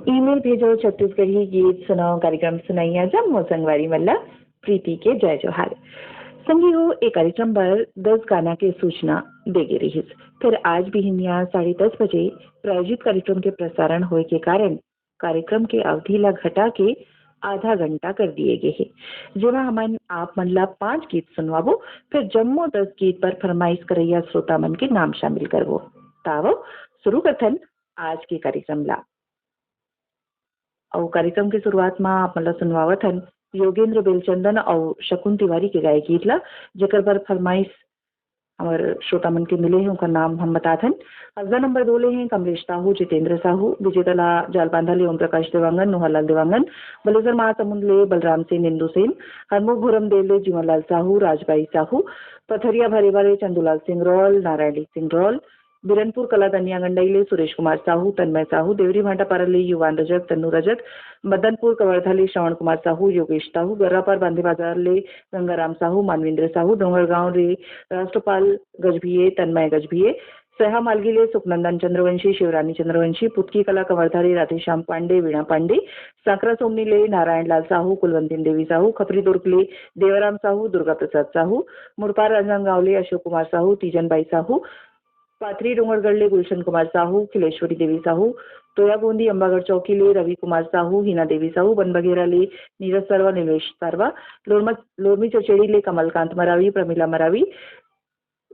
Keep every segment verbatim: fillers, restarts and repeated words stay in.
Email भेजो छत्तीसगढ़ी गीत सुनाओ कार्यक्रम सुनइया जम्मो संगवारी मन ला प्रीति के जय जोहार। संगी हो, ए कार्यक्रम बर दस गाना के सूचना दे गे रिहिस। फिर आज बिहनिया साढ़े दस बजे प्रायोजित कार्यक्रम के प्रसारण होए के कारण कार्यक्रम के अवधि ला घटा के आधा घंटा कर दिए गे हे, जेमा हमन आप मन ला पांच गीत सुनवाबो, फिर जम्मो दस गीत पर फरमाइश करैया श्रोता मन के नाम शामिल करबो। तावो शुरू करथन आज के कार्यक्रम ला। अउ कार्यक्रम के शुरुआत म आप मन ला सुनवावत हन योगेंद्र बेलचंदन अउ शकुन तिवारी के गाए गीत ला, जेकर बर फरमाइश हमर श्रोता मन के मिले हे, उनकर नाम हम बतात हन। हसदा नंबर दो ले हे कमलेश साहू, जितेंद्र साहू, विजेता ला जालबांधा ले ओम प्रकाश देवांगन, नोहरलाल देवांगन, बलेसर महासमुंद ले बलराम सेन, इंदु सेन, हरमुख भोरमदेव ले जीवनलाल साहू, राजबाई साहू, पथरिया भरेवा ले चंदूलाल सिंह रॉल, नारायणी सिंह रॉल, बिरनपुर कला दनिया गंडई ले सुरेश कुमार साहू, तन्मय साहू, देवरी भाटापारा ले युवान रजक, तन्नू रजक, मदनपुर कवर्धा ले श्रवण कुमार साहू, योगेश साहू, गर्रापार बांधे बाजार ले गंगाराम साहू, मानवेंद्र साहू, डोंगरगांव ले राष्ट्रपाल गजभिये, तन्मय गजभिये, सहा मालगी ले सुखनंदन चंद्रवंशी, शिवरानी चंद्रवंशी, पुतकी कला कवर्धा ले राधेश्याम पांडे, वीणा पांडे, सांकरा सोमनी ले नारायण लाल साहू, कुलवंतीन देवी साहू, खपरी दुर्ग ले देवराम साहू, दुर्गा प्रसाद साहू, मुड़पार राजनांदगांव ले अशोक कुमार साहू, तीजन बाई साहू, पाथरी डोंगरगढ़ ले गुलशन कुमार साहू, खिलेश्वरी देवी साहू, तोयागोंदी अंबागढ़ चौकी ले रवि कुमार साहू, हिना देवी साहू, बनबघेरा ले नीरज सरवा, निमेश सरवा, लोरमा-, लोरमी चचेड़ी ले कमलकांत मरावी, प्रमिला मरावी,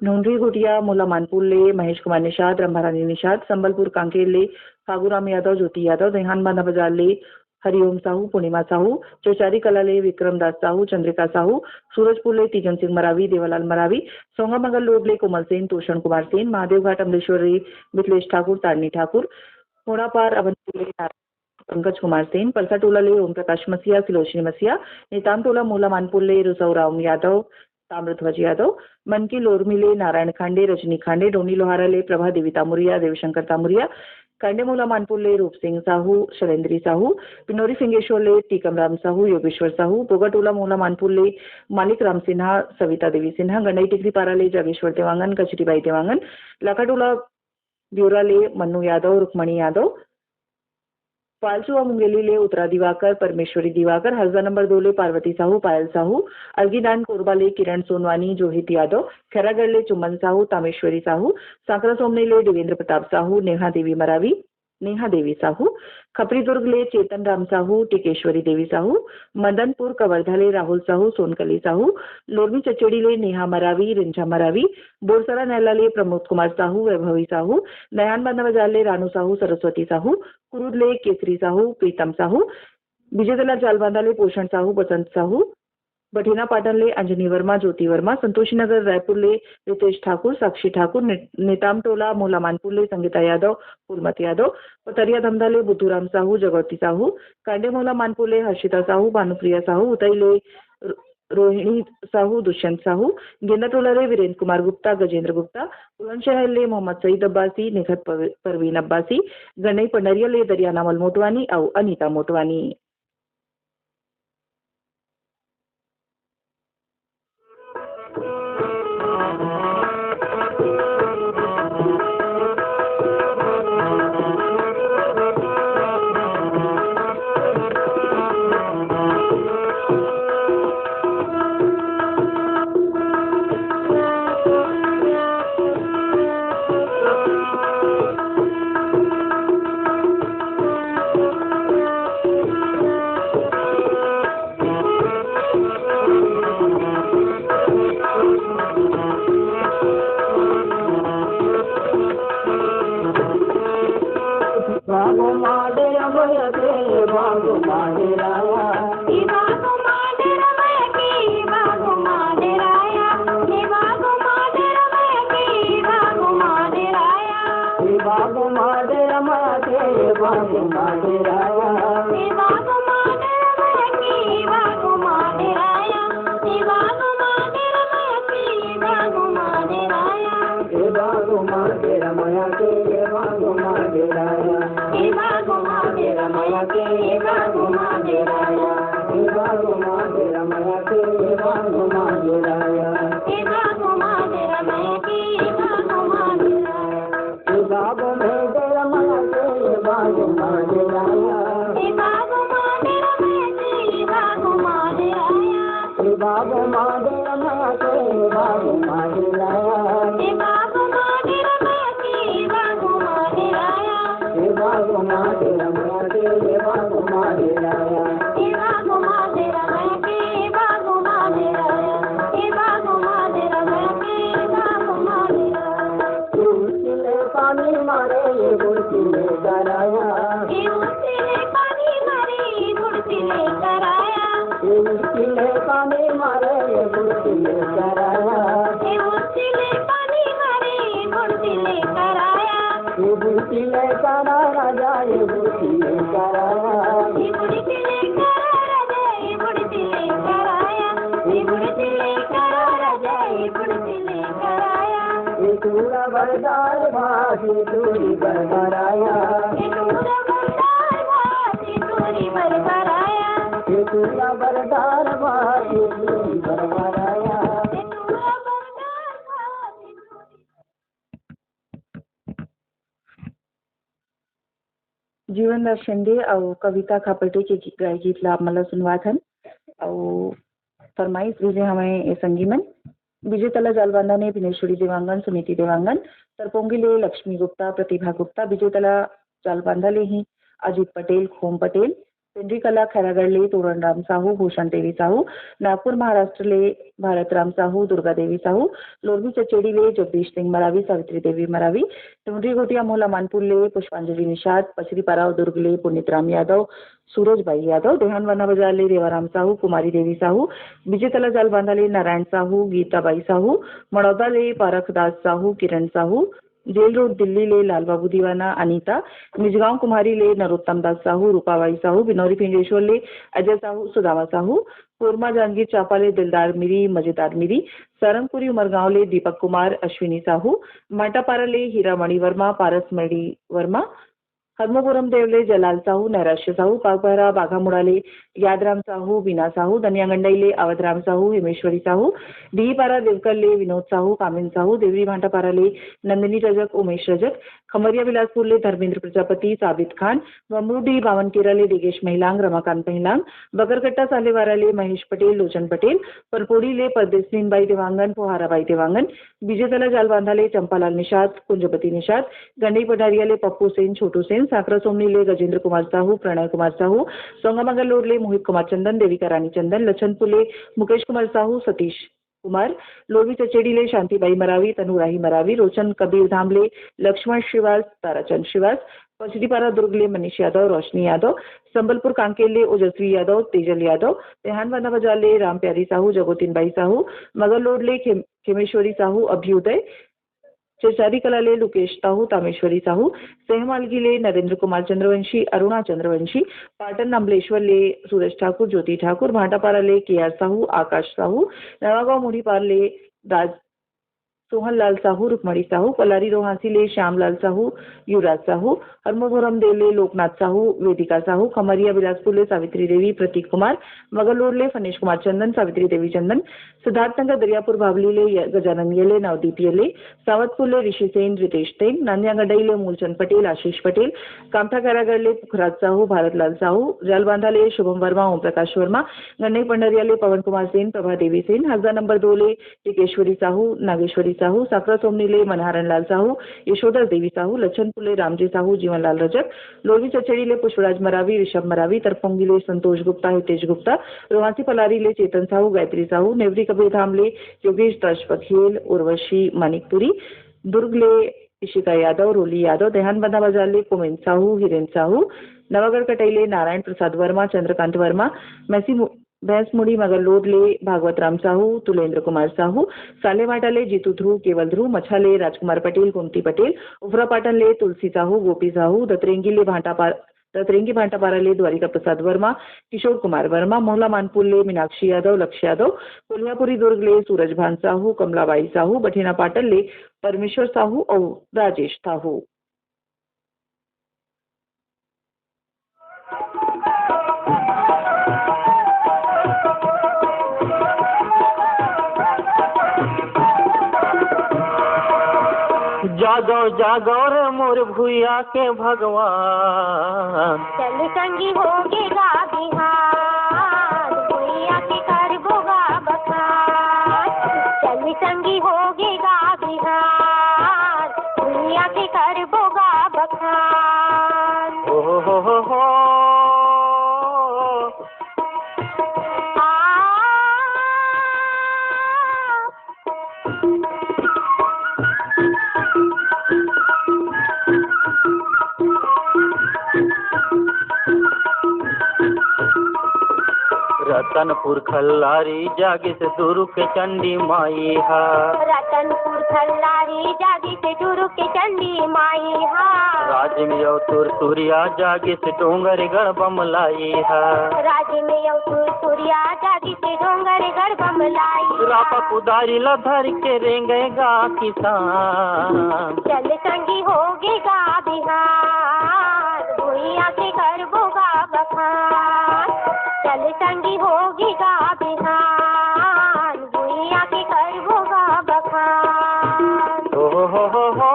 नोंडरी घोटिया मोला मानपुर ले महेश कुमार निषाद, रंभारानी निषाद, संबलपुर कांकेर ले फागुराम यादव, ज्योति यादव, देहान बांधा बाजार ले हरिओम साहू, पूर्णिमा साहू, चौचारी कला ले विक्रम दास साहू, चंद्रिका साहू, सूरजपुर ले तीजन सिंह मरावी, देवालाल मरावी, सोंगामंगल रोड ले कोमल सेन, तोषण कुमार सेन, महादेवघाट अमलेश्वर ले मिथिलेश ठाकुर, तारणी ठाकुर, होड़ापार अवंती ले पंकज कुमार सेन, परसा टोला ले ओम प्रकाश मसीहा, सिलोचनी मसीहा, नेताम टोला मोला मानपुर ले रुसऊ राम यादव, ताम्रध्वज यादव, मनकी लोरमी ले नारायण खांडे, रजनी खांडे, डोनी लोहारा ले प्रभा देवी तामुरिया, देवशंकर तामुरिया, कांडे मोला मानपुर ले रूप सिंह साहू, शैलेंद्री साहू, पिनोरी फिंगेश्वर ले टीकम राम साहू, योगेश्वर साहू, बोगाटोला मोला मानपुर ले मानिक राम सिन्हा, सविता देवी सिन्हा, गंडई टिकरी पारा ले जागेश्वर देवांगन, कचरीबाई देवांगन, लाखाटोला ब्यूरा ले मन्नू यादव, रुक्मणी यादव, पालचुआ मुंगेली ले उत्तरा दिवाकर, परमेश्वरी दिवाकर, हसदा नंबर दो ले पार्वती साहू, पायल साहू, अलगीदान कोरबा ले किरण सोनवानी, जोहित यादव, खैरागढ़ ले चुमन साहू, तामेश्वरी साहू, सांकरा सोमनी ले देवेंद्र प्रताप साहू, नेहा देवी मरावी, नेहा देवी साहू, खपरी दुर्ग ले चेतन राम साहू, टिकेश्वरी देवी साहू, मदनपुर कवर्धा ले राहुल साहू, सोनकली साहू, लोरमी चचेड़ी ले नेहा मरावी, रिंझा मरावी, बोरसरा नैला ले प्रमोद कुमार साहू, वैभवी साहू, दयान बांधा बाजार ले रानू साहू, सरस्वती साहू, कुरुद ले केसरी साहू, प्रीतम साहू, विजयदला जालबांधा ले पोषण साहू, बसंत साहू, बठेना पाटन ले अंजनी वर्मा, ज्योति वर्मा, संतोषी नगर रायपुर ले रितेश ठाकुर, साक्षी ठाकुर, ने-, नेताम टोला मोला मानपुर ले संगीता यादव, फूलमत यादव, पतरिया धमधा ले बुद्धूराम साहू, जगौती साहू, कांडे मोला मानपुर ले हर्षिता साहू, भानुप्रिया साहू, उतई ले रो-, रोहिणी साहू, दुष्यंत साहू, गेंदा टोला ले वीरेंद्र कुमार गुप्ता, गजेंद्र गुप्ता, बुलंदशहर ले मोहम्मद सईद अब्बासी, निखत पव-, परवीन अब्बासी, गंडई पंडरिया ले दरियाना मल मोटवानी अउ अनीता मोटवानी। मारे ये बुढ़ती ने कराया। ये उड़ती ले पानी मारे, ये बुढ़ती ने कराया। ये उड़ती ले पानी मारे, ये बुढ़ती ने कराया। ये उड़ती ले पानी मारे, ये बुढ़ती ने कराया। ये बुढ़ती ले काना राजा, ये बुढ़ती ने कराया। ये बुढ़ती ले करा राजा, ये बुढ़ती ले कराया। ये बुढ़ती ले करा राजा, ये बुढ़ती ले कराया। ये टूरा बरदार भात, ये टूरी बरबराया। ये टूरा बरदार भात, ये टूरी बरबराया। ये टूरा बरदार भात, ये टूरी बरबराया। ये टूरा बरदार भात, ये टूरी जीवनदास शेंडे अउ कविता खापटे के गी-, गाए गीत ला आप मन ला सुनवात हन। अउ फरमाइश भेजे हवय ए संगी मन, विजेता ला जालबांधा ले भिनेश्वरी देवांगन, सुनीति देवांगन, तरपोंगी ले लक्ष्मी गुप्ता, प्रतिभा गुप्ता, विजेता ला जालबांधा ले ही अजीत पटेल, खोम पटेल, पेंड्री कला खैरागढ़ ले तोरण राम साहू, भूषण देवी साहू, नागपुर महाराष्ट्र ले भारत राम साहू, दुर्गा देवी साहू, लोरमी चचेड़ी ले जगदीश सिंह मरावी, सावित्री देवी मरावी, टुंडरी गोटिया मोहला मानपुर ले पुष्पांजलि निषाद, पचरीपारा दुर्ग ले पुनीत राम यादव, सूरज बाई यादव, देहानवाना बाजार ले रेवाराम साहू, कुमारी देवी साहू, विजेता ला जालबांधा ले नारायण साहू, गीता बाई साहू, मड़ौदा ले पारख दास साहू, किरण साहू, जेल रोड दिल्ली ले लाल बाबू दीवाना, अनीता, निजगांव कुम्हारी ले नरोत्तम दास साहू, रूपाबाई साहू, बिनौरी फिंगेश्वर ले अजय साहू, सुदामा साहू, कोरमा जांजगीर चांपा ले दिलदार मिरी, मजेदार मिरी, सारंगपुरी उमरगांव ले दीपक कुमार, अश्विनी साहू, भाटापारा ले हीरा मणि वर्मा, पारस मणि वर्मा, हरमोपुरम देव ले जलाल साहू, नैराश्य साहू, पागबहरा बाघामुड़ा ले यादराम साहू, बीना साहू, दनियागंडई ले अवधराम साहू, हेमेश्वरी साहू, डीपारा देवकर ले विनोद साहू, कामिन साहू, देवरी भाटापारा ले नंदिनी रजक, उमेश रजक, खमरिया बिलासपुर ले धर्मेंद्र प्रजापति, साबित खान, ममरूडी बावनकेरा ले देगेश महिलांग, रमाकांत महिलांग, बगरकट्टा सालेवारा ले महेश पटेल, लोचन पटेल, परपोड़ी ले परदेस मीनबाई देवांगन, फुहाराबाई देवांगन, विजेता ला जालबांधा ले चंपालाल निषाद, कुंजपति निषाद, गंडई पटारिया ले पप्पू सेन, छोटू सेन, सांकरा सोमनी ले गजेंद्र कुमार साहू, प्रणय कुमार साहू, सोंगामंगल रोड ले मोहित कुमार चंदन, देविका रानी चंदन, लछनपुर ले मुकेश कुमार साहू, सतीश कुमार, लोरमी चचेड़ी ले शांतिबाई मरावी, तनुराही मरावी, रोचन कबीर धाम ले लक्ष्मण श्रीवास, ताराचंद श्रीवास, पचरीपारा दुर्ग ले मनीष यादव, रोशनी यादव, संबलपुर कांकेर ले ओजस्वी यादव, तेजल यादव, देहानवाना बाजार ले राम प्यारी साहू, जगोतीन बाई साहू, मगरलोड ले खेम-, खेमेश्वरी साहू, अभ्युदय, चेचारी कला ले लुकेश साहू, तामेश्वरी साहू, सेहमालगी ले नरेंद्र कुमार चंद्रवंशी, अरुणा चंद्रवंशी, पाटन अमलेश्वर ले सूरज ठाकुर, ज्योति ठाकुर, भाटापारा ले के आर साहू, आकाश साहू, नवागांव मुढ़ीपार ले राज सोहनलाल साहू, रुक्मणी साहू, पलारी रोहासी ले श्यामलाल साहू, युवराज साहू, हरमोभरम देव ले लोकनाथ साहू, वेदिका साहू, खमरिया बिलासपुर ले सावित्री देवी, प्रतीक कुमार, मगरलोड ले फनेश कुमार चंदन, सावित्री देवी चंदन, सिद्धार्थनगर दरियापुर बावली ले य-, गजानन येले, नवदीप येले, सावतपुर ले ऋषि सेन, रितेश सेन, नांदिया गंडई ले मूलचंद पटेल, आशीष पटेल, कामठा खैरागढ़ ले पुखराज साहू, भारतलाल साहू, जालबांधा ले शुभम वर्मा, ओम प्रकाश वर्मा, गन्नई पंडरिया ले पवन कुमार सेन, प्रभा देवी सेन, हसदा नंबर दो ले टिकेश्वरी साहू, नागेश्वरी साहू, साकरा सोमनी ले मनहारन लाल साहू, यशोदा देवी साहू, लच्छनपुर ले रामजी साहू, जीवनलाल रजक, लोरवी चचेड़ी ले पुष्पराज मरावी, ऋषभ मरावी, तरपोंगी ले संतोष गुप्ता, हितेश गुप्ता, रोहासी पलारी ले चेतन साहू, गायत्री साहू, नेवरी कबीरधाम ले योगेश दर्श बघेल, उर्वशी मानिकपुरी, दुर्ग ले इशिका यादव, रोली यादव, देहानबंदा बाजार ले कोमेन साहू, हिरेन साहू, नवागढ़ कटई ले नारायण प्रसाद वर्मा, चंद्रकांत वर्मा, मैसी मु-, भैंसमुड़ी मगरलोड ले भागवत राम साहू, तुलेंद्र कुमार साहू, सालेमाटा ले जीतू ध्रुव, केवल ध्रुव, मछा ले राजकुमार पटेल, कुंती पटेल, उफरापाटन ले तुलसी साहू, गोपी साहू, दतरेंगी ले भांटापार-, दतरेंगी भांटापारा ले द्वारिका प्रसाद वर्मा, किशोर कुमार वर्मा, मोहला मानपुर ले मीनाक्षी यादव, लक्ष्य यादव, कोलियापुरी दुर्ग ले सूरज भान साहू, कमलाबाई साहू, बठेना पाटन ले परमेश्वर साहू अउ राजेश साहू। जागो जागो रे मोर भुइया के भगवान। चल संगी होगे गा बिहान, भुइया के करबो गा बखान। चल संगी होगे गा बिहान, भुइया के करबो गा बखान। ओ हो हो हो। रतनपुर खल्लारी जागिस दुर्ग के चंडी माई हा। रतनपुर खल्लारी जागिस दुर्ग के चंडी माई हा। राज में अवतुर तुरिया जागिस डोंगरगढ़ बमलाई हा। राज में अवतुर तुरिया जागिस डोंगरगढ़ बमलाई हा। रापा कुदारी ला धर के रेंगेगा किसान। चल संगी होगे गा बिहान, भुइयां के करबो गा बखान। चल संगी होगे गा बिहान, भुइयां के करबो गा बखान। हो, हो, हो, हो, हो।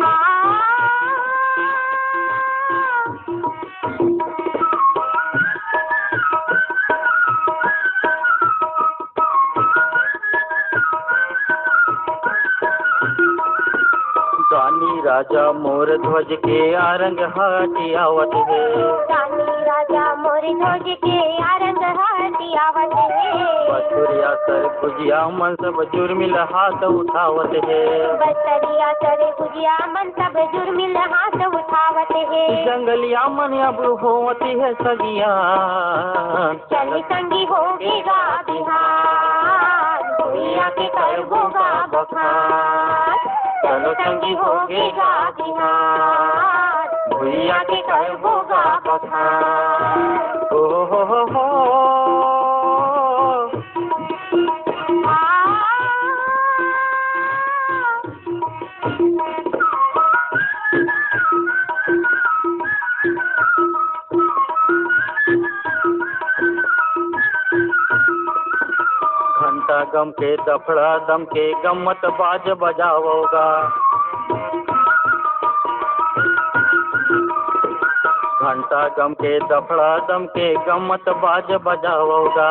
आ। दानी राजा मोर ध्वज के आरंग हाटी आवत हे। दानी राजा मोर ध्वज के आरंग हाटी आवत हे। बसुरिया सरगुजिया मन सब जुर्मिल हाथ उठावत हे। बसुरिया सरगुजिया मन सब जुर्मिल हाथ उठावत हे। जंगलिया मन अब होवत हे सगियान। चल संगी होगे गा बिहान, भुइयां के करबो गा बखान। चल संगी होगे गा बिहान, भुइयां के करबो गा बखान। ओ हो हो हो। आ। घंटा गम के दफड़ा दम के गम्मत बाज बजावोगा। घंटा गम के दफड़ा दम के गम्मत बाज बजावोगा।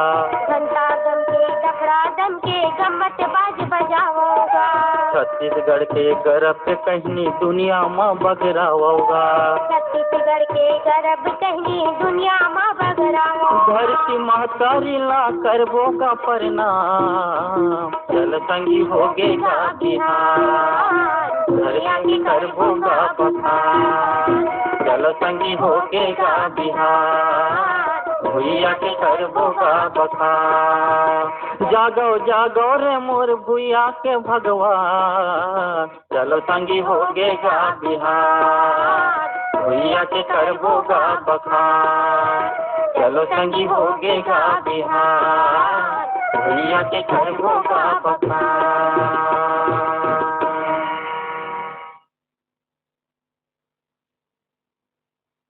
घंटा गम के दफड़ा दम के गम्मत बाज बजावोगा। छत्तीसगढ़ के गरब के कहनी दुनिया म बगरावोगा। छत्तीसगढ़ के गरब कहनी दुनिया म बगरावोगा। धरती महतारी ला करबो गा प्रणाम। चल संगी होगे गा बिहान, भुइयां के करबो गा बखान। चल संगी होगे गा बिहान, भुइयां के करबो गा बखान। जागो जागो रे मोर भुइयां के भगवान, चलो संगी होगे गा बिहान, भुइयां के करबो गा बखान। चलो संगी होगे गा बिहान, भुइयां के करबो गा बखान।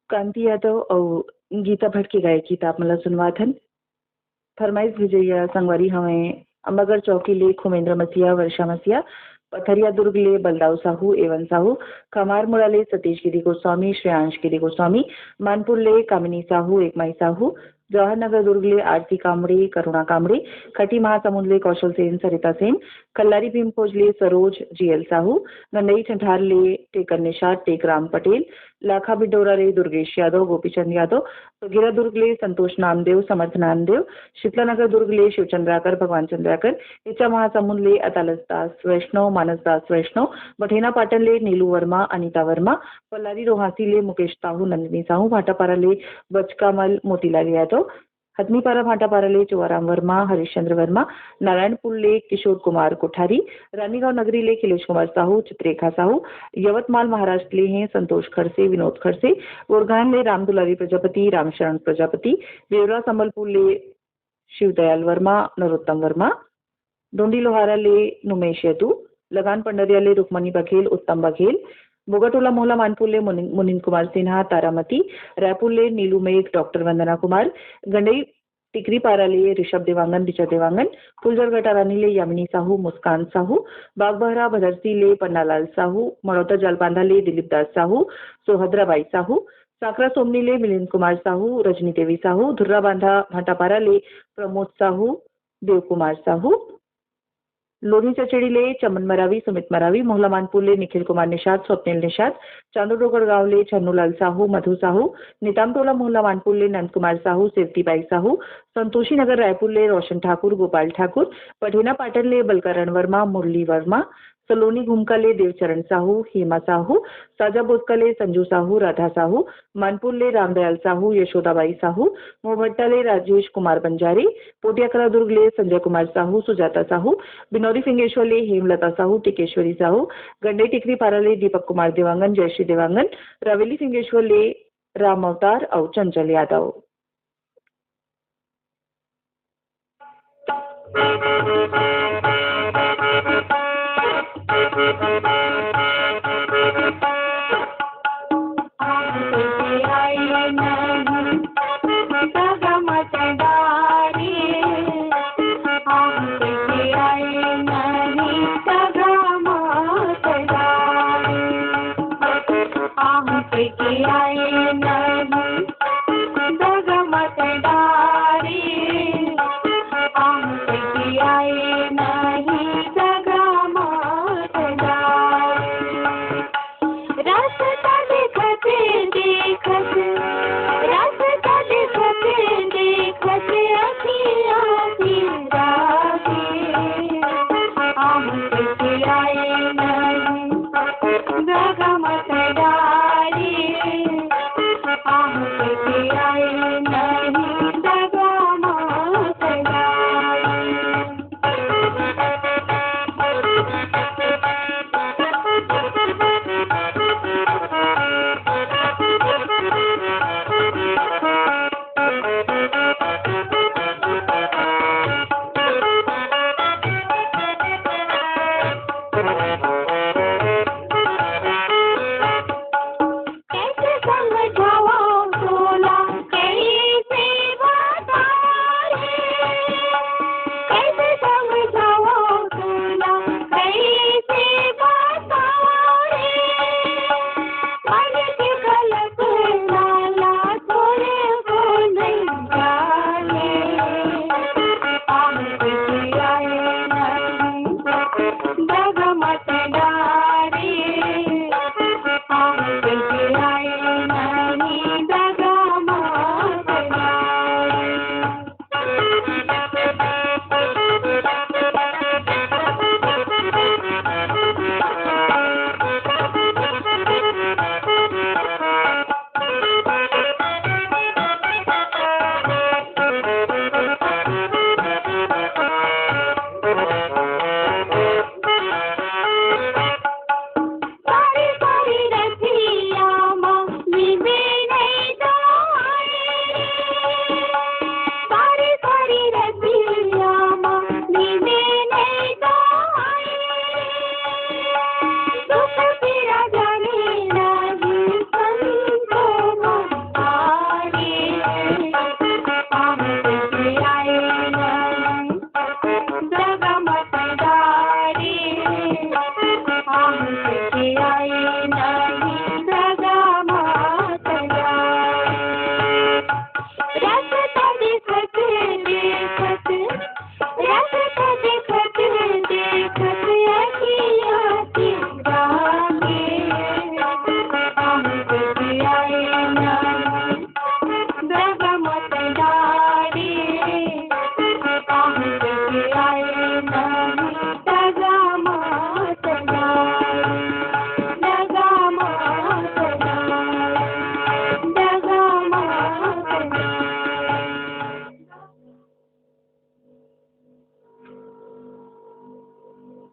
कांति यादव अउ गीता भट्ट के गाए गीत आप मन ला सुनवात हन। फरमाइश भेजइया संगवारी हवंय अम्बागढ़ चौकी ले खुमेंद्र मसीहा, वर्षा मसीहा, पथरिया दुर्ग ले बलदाऊ साहू, एवन साहू, खमार मुड़ा ले सतीश गिरी गोस्वामी, श्रेयांश गिरी गोस्वामी, मानपुर ले कामिनी साहू, एकमाई साहू, जवाहर नगर दुर्ग ले आरती कामड़े, करुणा कामड़े, खटी महासमुंद ले कौशल सेन, सरिता सेन, कल्लारी भीमफौज ले सरोज, जीएल साहू, गंडई ठंठार ले टेकन निषाद, टेकराम पटेल, लाखा बिडोरा ले दुर्गेश यादव, गोपीचंद यादव, सगेरा दुर्ग ले संतोष नामदेव, समर्थ नामदेव, शीतला नगर दुर्ग ले शिवचंद्राकर, भगवान चंद्राकर, इच्छा महासमुंद ले अतालस दास वैष्णव, मानस दास वैष्णव, बठेना पाटन ले नीलू वर्मा, अनिता वर्मा, पल्लारी रोहासी ले मुकेश साहू, नंदिनी साहू, भाटापारा ले बचकामल मोतीलाल यादव, हथनीपारा भाटापारा ले चोवाराम वर्मा, हरिश्चंद्र वर्मा, नारायणपुर ले किशोर कुमार कोठारी, रानीगांव नगरी ले खिलेश कुमार साहू, चित्रेखा साहू, यवतमाल महाराष्ट्र ले हैं संतोष खड़से, विनोद खड़से, बोरगान ले रामदुलारी प्रजापति, रामशरण प्रजापति, बेवरा संबलपुर ले शिवदयाल वर्मा, नरोत्तम वर्मा, डोंडी लोहारा ले नुमेश यदु, लगान पंडरिया ले रुक्मणी बघेल, उत्तम बघेल, बोगाटोला मोहला मानपुर ले मुनि-, मुनिंद कुमार सिन्हा, तारामती, रायपुर ले नीलू मेघ, डॉक्टर वंदना कुमार, गंडई टिकरीपारा ले ऋषभ देवांगन, विजय देवांगन, फुलझर घटारानी ले यामिनी साहू, मुस्कान साहू, बागबहरा भदरसी ले पन्नालाल साहू, मड़ौदा जालबांधा ले दिलीप दास साहू, सोहद्रा बाई साहू, सांकरा सोमनी ले मिलिंद कुमार साहू, रजनी देवी साहू, धुर्राबांधा भाटापारा ले प्रमोद साहू, देवकुमार साहू, लोनी चचेड़ी ले चमन मरावी, सुमित मरावी, मोहला मानपुर ले निखिल कुमार निषाद, स्वप्निल निषाद, चांदो डोगरगांव ले छन्नूलाल साहू, मधु साहू, निताम टोला मोहला मानपुर ले नंद कुमार साहू, सेवती बाई साहू, संतोषी नगर रायपुर ले रोशन ठाकुर, गोपाल ठाकुर, पढ़ेना पाटन ले बलकरण वर्मा, मुरली वर्मा, सलोनी घुमका ले देवचरण साहू, हेमा साहू, साजा बोदका ले संजू साहू, राधा साहू, मानपुर ले रामदयाल साहू, यशोदाबाई साहू, मोहभट्टा ले राजेश कुमार बंजारी, पोटियाकला दुर्ग ले संजय कुमार साहू, सुजाता साहू, बिनौरी फिंगेश्वर ले हेमलता साहू, टिकेश्वरी साहू, गंडई टिकरी पारा ले दीपक कुमार देवांगन, जयश्री देवांगन, रावेली फिंगेश्वर ले राम अवतार अउ चंचल यादव।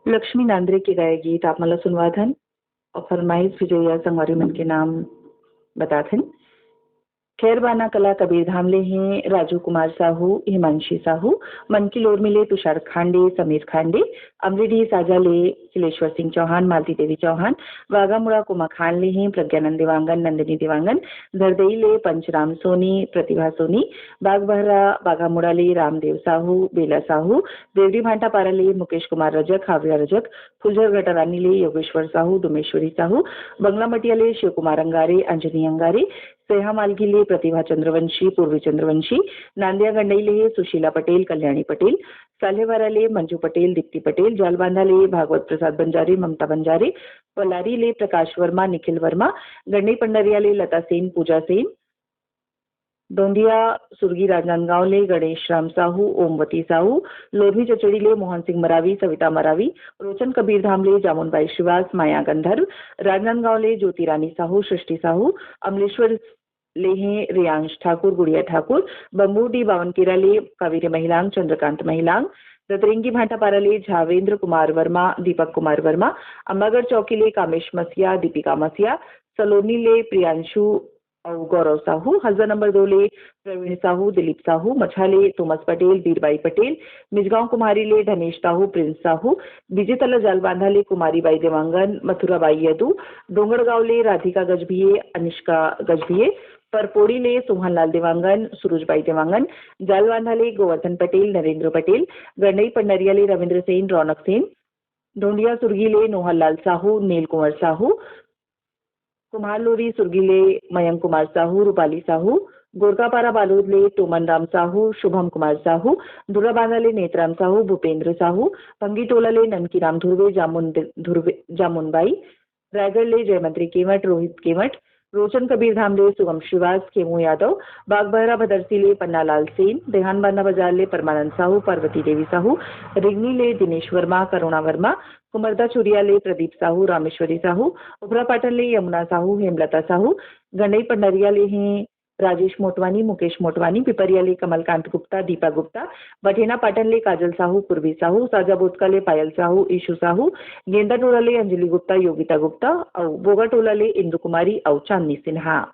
लक्ष्मी नांदरे के गाए गीत आप मन ल सुनवाथन अउ फरमाइश भेजइया संगवारी मन के नाम बताथन। खैरबाना कला कबीरधाम ले हे राजू कुमार साहू, हिमांशी साहू, मनकी लोरमी ले तुषार खांडे, समीर खांडे, अमलीडीह साजा ले खिलेश्वर सिंह चौहान, मालती देवी चौहान, वाघामुड़ा कोमाखान ले हे प्रज्ञानंद देवांगन, नंदिनी देवांगन, धरदई ले पंचराम सोनी, प्रतिभा सोनी, बागबहरा बाघामुड़ा ले रामदेव साहू, बेला साहू, देवरी भांटापारा ले मुकेश कुमार रजक, हावरिया रजक, फुलझर घटारानी ले योगेश्वर साहू, डोमेश्वरी साहू, बंगला मटिया ले शिव कुमार अंगारे, अंजनी अंगारे, सेहा मालगी ले प्रतिभा चंद्रवंशी, पूर्वी चंद्रवंशी, नांदिया गंडई ले सुशीला पटेल, कल्याणी पटेल, साल्हेवारा ले मंजू पटेल, दीप्ति पटेल, जालबांधा ले भागवत प्रसाद बंजारे, ममता बंजारे, पलारी ले प्रकाश वर्मा, निखिल वर्मा, गंडई पंडरिया ले लता सेन, पूजा सेन, डोंडिया सुरगी राजनांदगांव ले गणेश राम साहू, ओमवती साहू, लोरमी चचड़ी ले मोहन सिंह मरावी, सविता मरावी, रोचन कबीरधाम ले जामुनबाई श्रीवास, माया गंधर्व, राजनांदगांव ले ज्योति रानी साहू, सृष्टि साहू, अमलेश्वर ले हे रियांश ठाकुर, गुड़िया ठाकुर, बम्बूडी बावनकेरा ले कावेरी महिलांग, चंद्रकांत महिलांग, दतरेंगी भाटापारा ले झावेंद्र कुमार वर्मा, दीपक कुमार वर्मा, अंबागढ़ चौकी ले कामेश मसिया, दीपिका मसिया, सलोनी ले प्रियांशु अउ गौरव साहू, हजरा नंबर दो ले प्रवीण साहू, दिलीप साहू, मछा ले तोमस पटेल, बीरबाई पटेल, मिजगांव कुम्हारी ले धनेश साहू, प्रिंस साहू, बीजेतला जालबांधा ले कुमारी बाई देवांगन, मथुरा बाई यदु, डोंगरगांव ले राधिका गजभिये, अनिष्का गजभिये, परपोड़ी ले सोहनलाल देवांगन, सुरुजबाई देवांगन, जालबांधा ले गोवर्धन पटेल, नरेंद्र पटेल, गंडई पंडरिया ले रविंद्र सेन, रौनक सेन, डोंडिया सुरगी ले नोहरलाल साहू, नील कुंवर साहू, कुम्हार लोरी सुरगी ले मयंक कुमार साहू, रूपाली साहू, गोरकापारा बालोद ले टोमन राम साहू, शुभम कुमार साहू, डोराबांधा ले नेतराम साहू, भूपेंद्र साहू, भंगी टोला ले ननकी राम धुर्वे, जामुन दि-, धुर्वे, जामुन बाई, रायगढ़ ले जयमंत्री केवट, रोहित केवट, रोचन कबीरधाम ले सुगम श्रीवास, खेमू यादव, बागबहरा भदरसी ले पन्नालाल सेन, देहानबांधा बाजार ले परमानंद साहू, पार्वती देवी साहू, रिगनी ले दिनेश वर्मा, करुणा वर्मा, कुमरदा चुरिया ले प्रदीप साहू, रामेश्वरी साहू, ओबरा पाटन ले यमुना साहू, हेमलता साहू, गंडई पंडरिया ले हे राजेश मोटवानी, मुकेश मोटवानी, पिपरिया ले कमलकांत गुप्ता, दीपा गुप्ता, बठेना पाटन ले काजल साहू, पूर्वी साहू, साजा बोतका ले पायल साहू, ईशु साहू, गेंदा टोला ले अंजलि गुप्ता, योगिता गुप्ता अउ बोगा टोला ले इंदु कुमारी अउ चांदनी सिन्हा।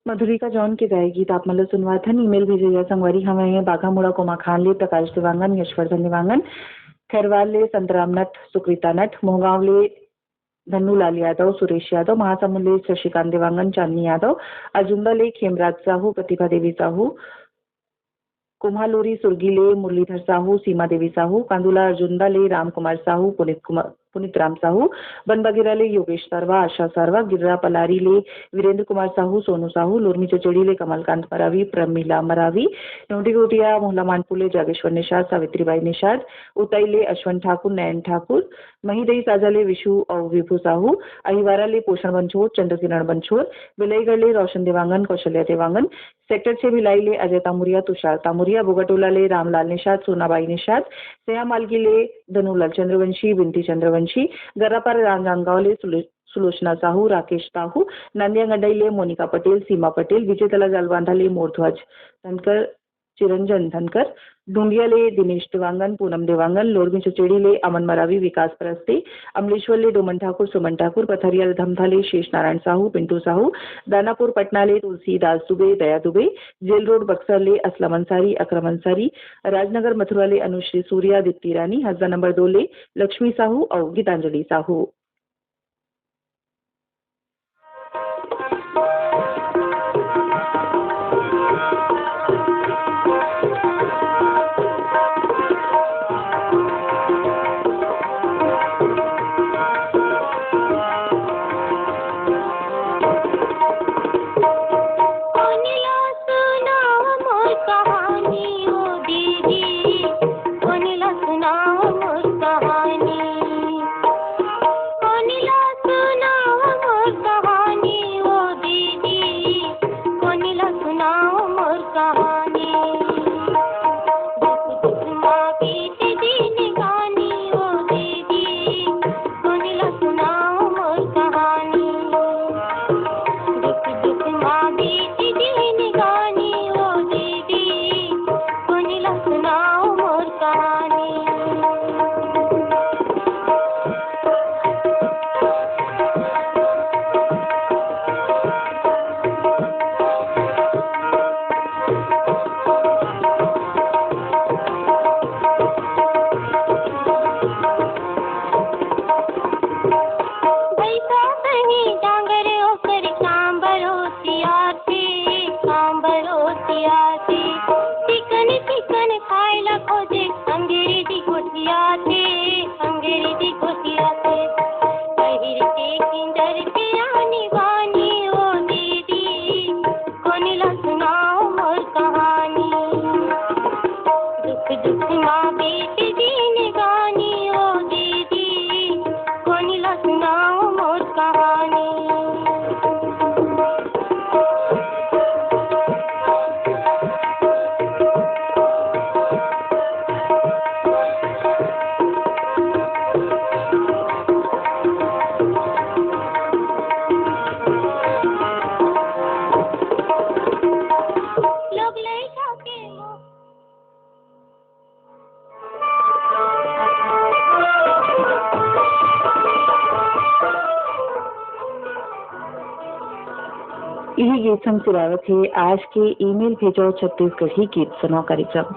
मधुरिका जॉन के गाए गीत आप मन ल सुनवाथन। ईमेल भेजइया संगवारी हवय बाघामुड़ा कोमाखान ले प्रकाश देवांगन, यशवर्धन देवांगन, खैरवाल ले संतराम नट, सुकृता नट, मोहगांव ले धन्नूलाल यादव, सुरेश यादव, महासमुंद ले शशिकांत देवांगन, चांदनी यादव, अजुंदा ले खेमराज साहू, प्रतिभा देवी साहू, कोम्हालोरी सुरगी ले मुरलीधर साहू, सीमा देवी साहू, कांदूला अजुंदा ले राम कुमार साहू, पुनीत कुमार, पुनीत राम साहू, बनबगेरा ले योगेश सरवा, आशा सरवा, गिर्रा पलारी ले वीरेंद्र कुमार साहू, सोनू साहू, लोरमी चचेड़ी ले कमलकांत मरावी, प्रमिला मरावी, नोटी गोटिया मोहला मानपुर ले जागेश्वर निषाद, सावित्रीबाई निषाद, उतई ले अश्वंत ठाकुर, नयन ठाकुर, महीदई साजा ले विशु अउ विभू साहू, अहिवारा ले पोषण बनछोड़, चंद्रकिरण बनछोड़, बेलईगढ़ ले रोशन देवांगन, कौशल्या देवांगन, सेक्टर छह भिलाई ले अजय तामुरिया, तुषार तामुरिया, बोगाटोला ले रामलाल निषाद, सोनाबाई निषाद, सया मालगी ले धनुलाल चंद्रवंशी, बिनती चंद्रवंशी, गर्रापारा राजनांदगांव ले सुलो-, सुलोचना साहू, राकेश साहू, नांदिया गंडई ले मोनिका पटेल, सीमा पटेल, विजय तला जालबांधा ले मोरध्वज धनकर, चिरंजन धनकर, डुंडिया ले दिनेश देवांगन, पूनम देवांगन, लोरमी चचेड़ी ले अमन मरावी, विकास परस्ते, अमलेश्वर ले डोमन ठाकुर, सुमन ठाकुर, पथरिया ले धमधा ले शेष नारायण साहू, पिंटू साहू, दानापुर पटना ले तुलसीदास दुबे, दया दुबे, जेल रोड बक्सर ले असलम अंसारी, अकरम अंसारी, राजनगर मथुरा ले अनुश्री सूर्या, दीप्ति रानी, हसदा नंबर दो ले लक्ष्मी साहू अउ गीतांजलि साहू। इही गीत संग सिरावत हे आज के ईमेल भेजो छत्तीसगढ़ी गीत सुनो कार्यक्रम।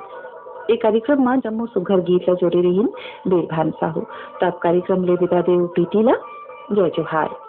ए कार्यक्रम म जम्मो सुघर गीत ल जोड़े रहिन बीरभान साहू। त अब कार्यक्रम ले विदा देव प्रीति ल। जय जोहार।